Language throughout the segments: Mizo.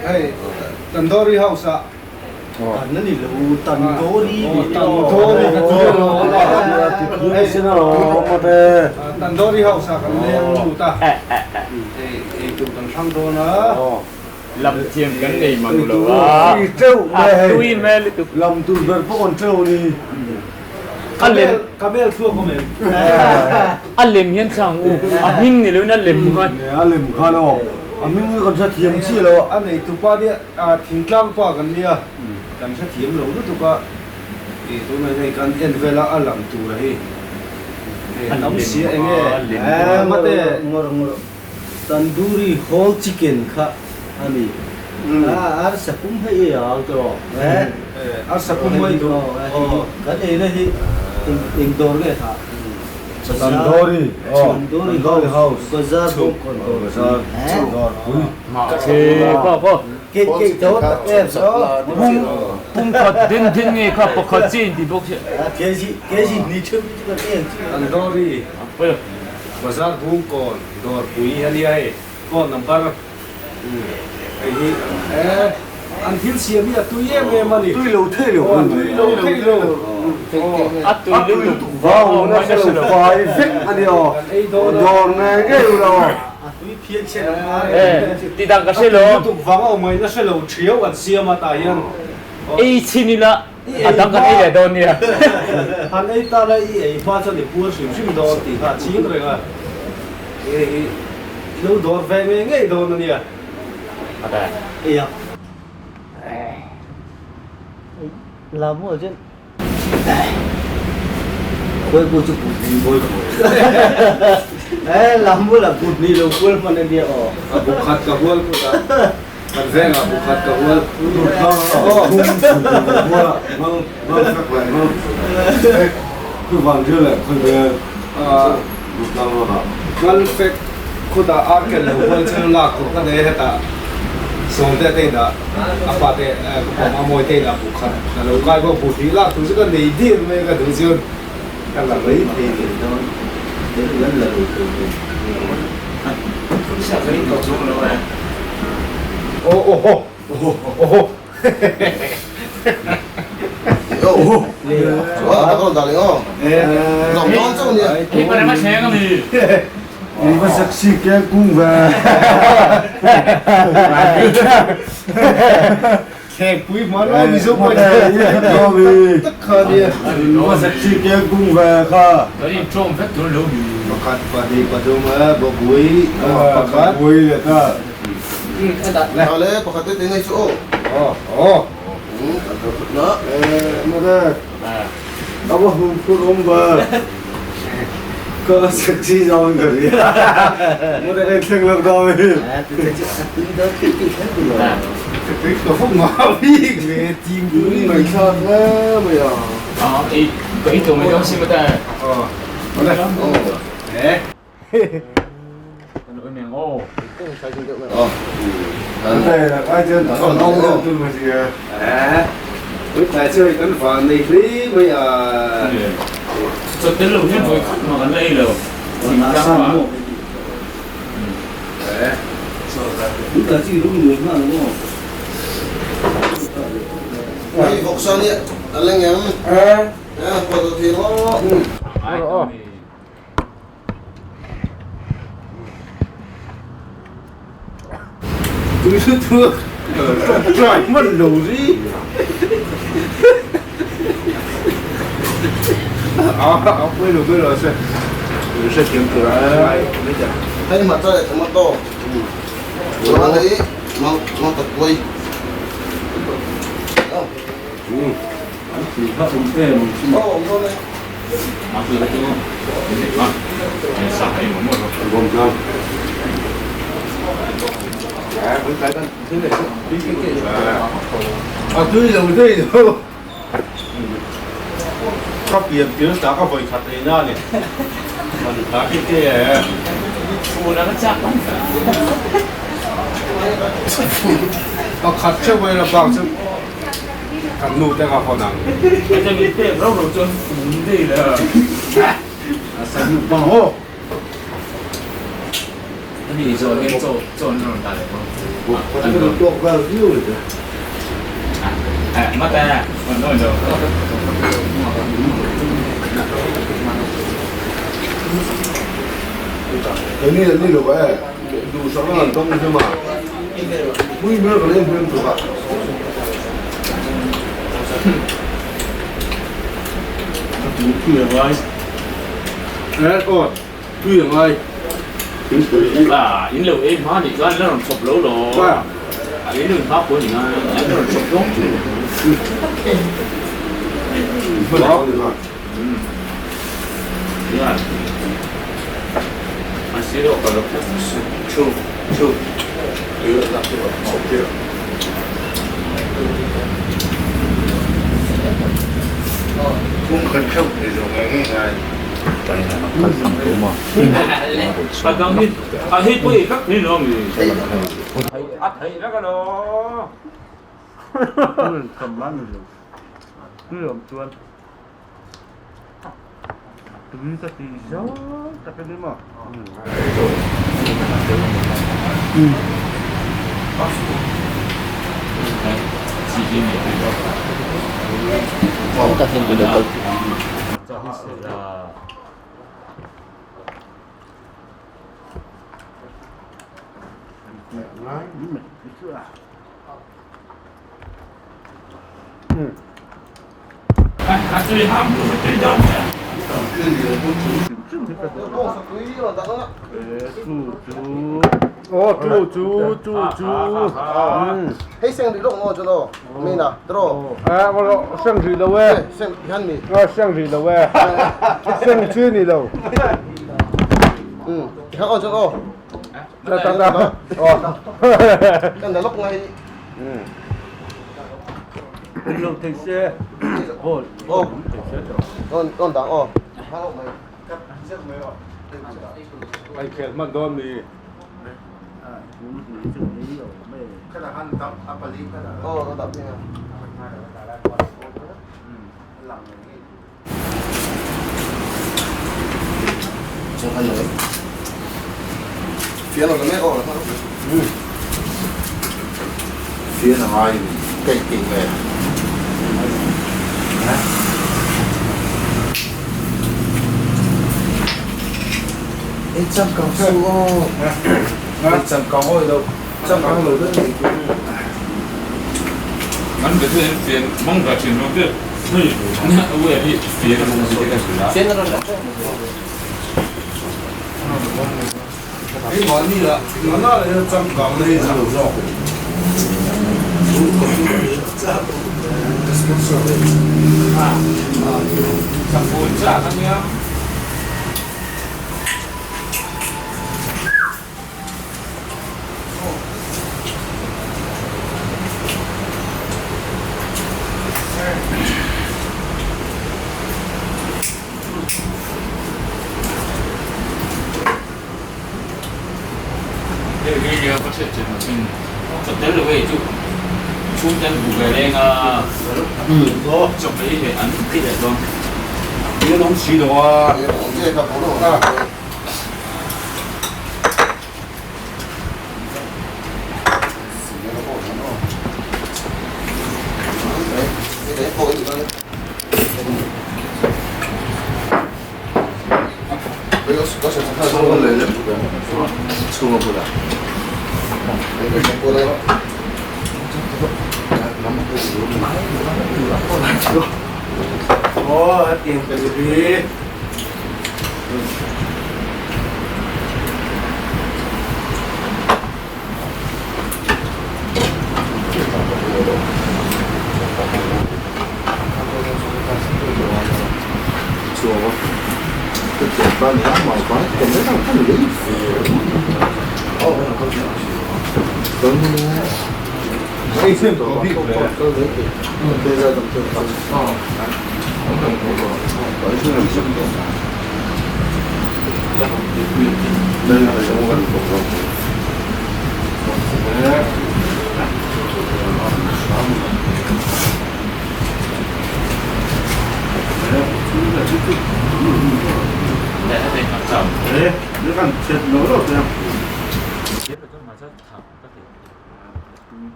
Hei Tandoori House ah. Tan a ni lo, Tandoori ni lo. Tandoori ka ti lo. Tandoori House ah kan leng lut a. Hei eitur kan hrang dawn a. Lam thiam kan nei mang lo a. A tui hmel lutuk. Lam tur ber pawh kan hrelo ni. A lem. Camel thluak awm em? A lem hian chang u. A hming ni loin a lem khan. A lem khan aw. A hming hi kan hrethiam chiah lo a. A neitupa nia thingtlang pa kan nia. Kan hrethiam lo lutuk a. Ih tunah hian kan en vel a a lang tur a hi. Hei a tam sia eng nge? Mate. Ngawr ngawr. Tandoori whole chicken kha a ni. Arsa pum hei ei ang tawh. Arsa pum hei duh. Kan eina hi eng dawr nge kha? Tandoori. Tandoori house. Bazar bawk. Bazar dawr pui. Mahse kha kha. Keih keih tho tak em so. Pum pum khat den den nge kha pakhat chiah in ti bawk sia. Kg kg hnih theuh hi chu kan en chiah. Tandoori. Bazar Bungkawn Dawrpui a nia hei phone number hei hi e an thil siam hi a tui em em a ni. Tui lo thei lo. A tui lo thei lo. A tui lutuk vang na hre lo fai vek a nia aw. Dawr ngei ngei u lo aw. A tui phian chhe lo ngai. Ti dang ka hre lo. A tui lutuk vang a awm ngaihna hre lo thiau an siam a tah hian. Ei chhin ila A dang kan ei leh dawn nia. Han ei ta la i ei hma chuan i puar hrim hrim dawn tih kha a ching reng a. Hei hi i lo dawr ve ngei ngei dawn a nia. Ei a. La maw chuan khawi pawh chu kut ni bawi khawi. E la maw la kut ni lo kual hman a nia aw. A bu khat ka hual kut a. Kan vengah bu khat ka hual. Ngal fek khutah arkel lo hual chu lak tur ka nei hetah Sawmte te inah a pa te ka pawm a mawi te inah bu khat ka lo kai bawk bu hnih lak tur chu ka nei dir mai a ka duh chuan ka la mai thei ni. Khekpui hman lai Mizo pawh in tak kha nia. Pakhat pahnih pathum bawkui pakhat. Pakhat theuh vel a bak chu kan nu te kha hawn ang. In lo ei hma nih chuan la rawn chhawp lo lo a in rawn hma pawh ni ngai an rawn chhawp dawn chu.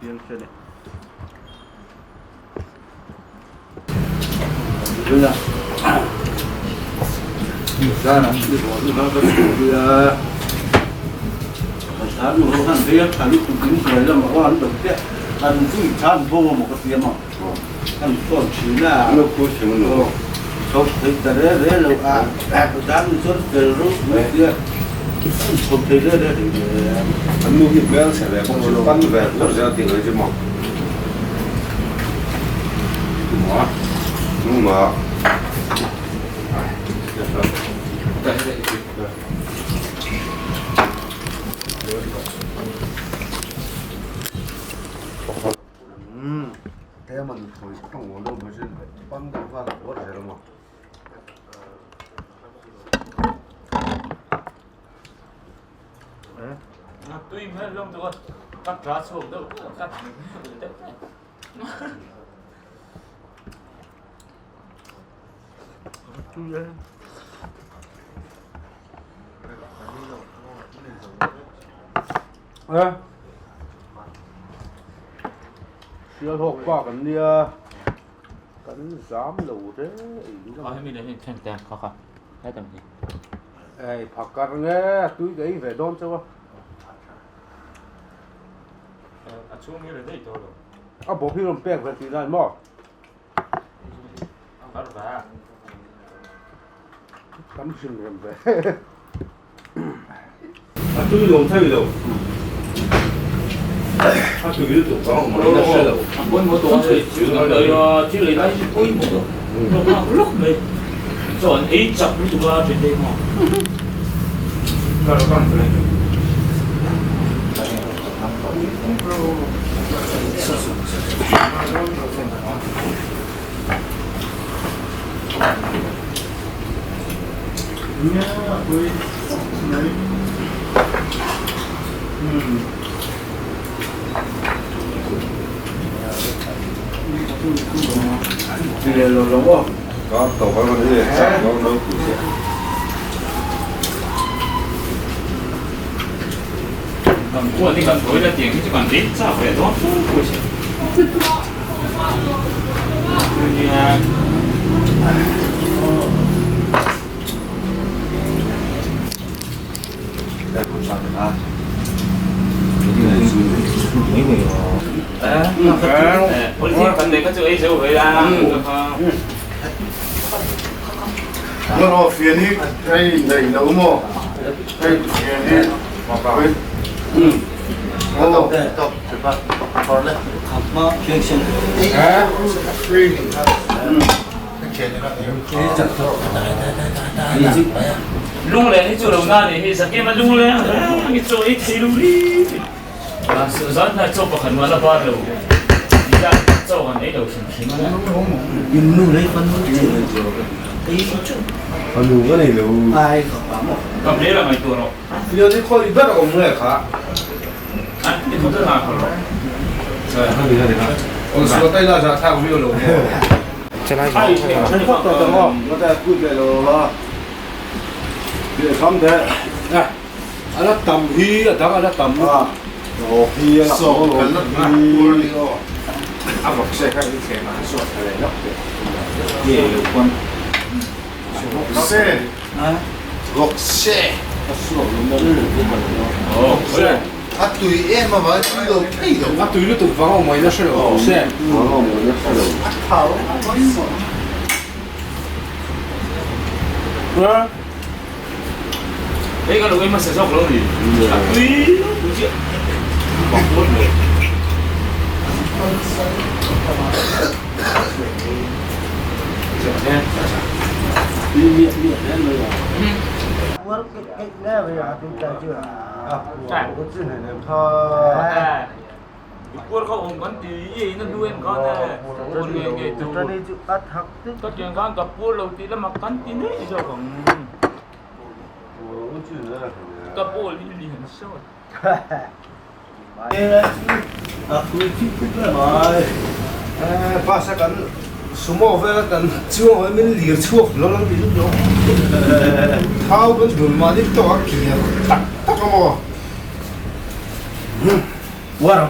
phiang hre le. Zana An nu hi hmelchhe ve bawk chu pan ve tur zel tih ngaih chu maw. Tumah. Tui hmel hlawm chu ka tla chhuak deuh ka deuh. Sialhawk bak an nia kan zam lo reng a hemi leh hemi thleng teh kha kha hetam hi ei phakar nge tui ka ei ve dawn chauh a a chhung hi la daih tawh lo a bawk hi rawn pek ve tih lai maw Tam hrim rem ve. A tui lo thei lo. A tui lutuk vang awm mai na hre lo. A pawimawh tawh a thil kan lei a, thil ei lai hi pawimawh tawh. Hlawk nghak lawk mai. Chaw an ei chak lutuk a ṭhen thei maw. Kan khuan hi kan thawi la tiang hi chu kan ei chak ve dawn fo pawh si. Lunglen hi chu lo na nih hi Zakima lungleng reng hi chaw ei thei lo ri zan hnai chaw pakhat mah la bar lo ila chaw kan ei lo hrim hrim a Ka hmel a ngaihtuah rawh. Fian hi khawi ber a awm nge kha? A i thawt a nghah rawh. Aw sual ta ila zahthlak viau lo maw? A la tam hi a dang a la tam a vawk se kha in thlem a han suat tha leh lawk teh. A tui em avang tui lo thei lo. A tui lutuk vang awm mai na hre lo se. A thau mai maw. Hei ka lo ei hmasa zawk lo ni. A tui lutuk chiah. Bang pawt mai. Kuar kha awm kan ti i na hnu em khan e puar ngei ngei tur ka tiang khan ka puar lo tih lamah kan ti ngei zawk ang ka pawl hi lian sawt. Bus a kan sumo vel a kan chuang awm in lir chhuak lo lang ti zuk lo thau kan dul mahni tawk a kiar tak tak a maw. War.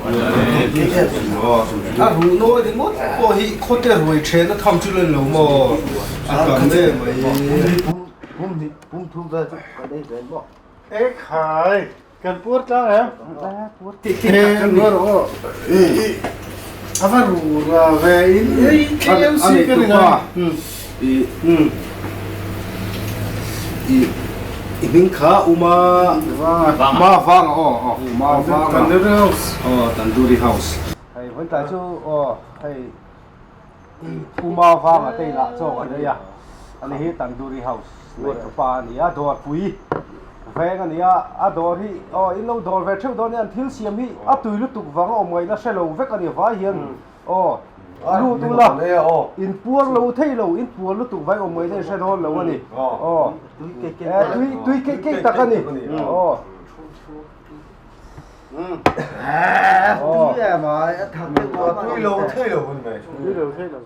A ruh nawi ringawt pawh hi khawte ruai then a tham chu len lo maw a tam em mai. E khai kan puar tlang em? Kan puar aw. A va ru ra ve in KMC ka ni ngai. I i hming kha Uma Ma vang aw aw Ma vang Tandoori House aw Tandoori House hei vawi tlai chu aw hei Uma vang a te inah chaw kan ei a ani hi Tandoori House nei tu pa a ni a dawrpui veng a ni a a dawr hi aw in lo dawr ve theuh dawn nia an thil siam hi a tui lutuk vang a awm ngaihna hre lo vek a ni vai hian Aw, lut ula, in puar lo thei lo, in puar lutuk vai awm mai daih hre dawn lo a ni. Aw, tui tui keih keih tak a ni. Aw. Tui lo thei lo.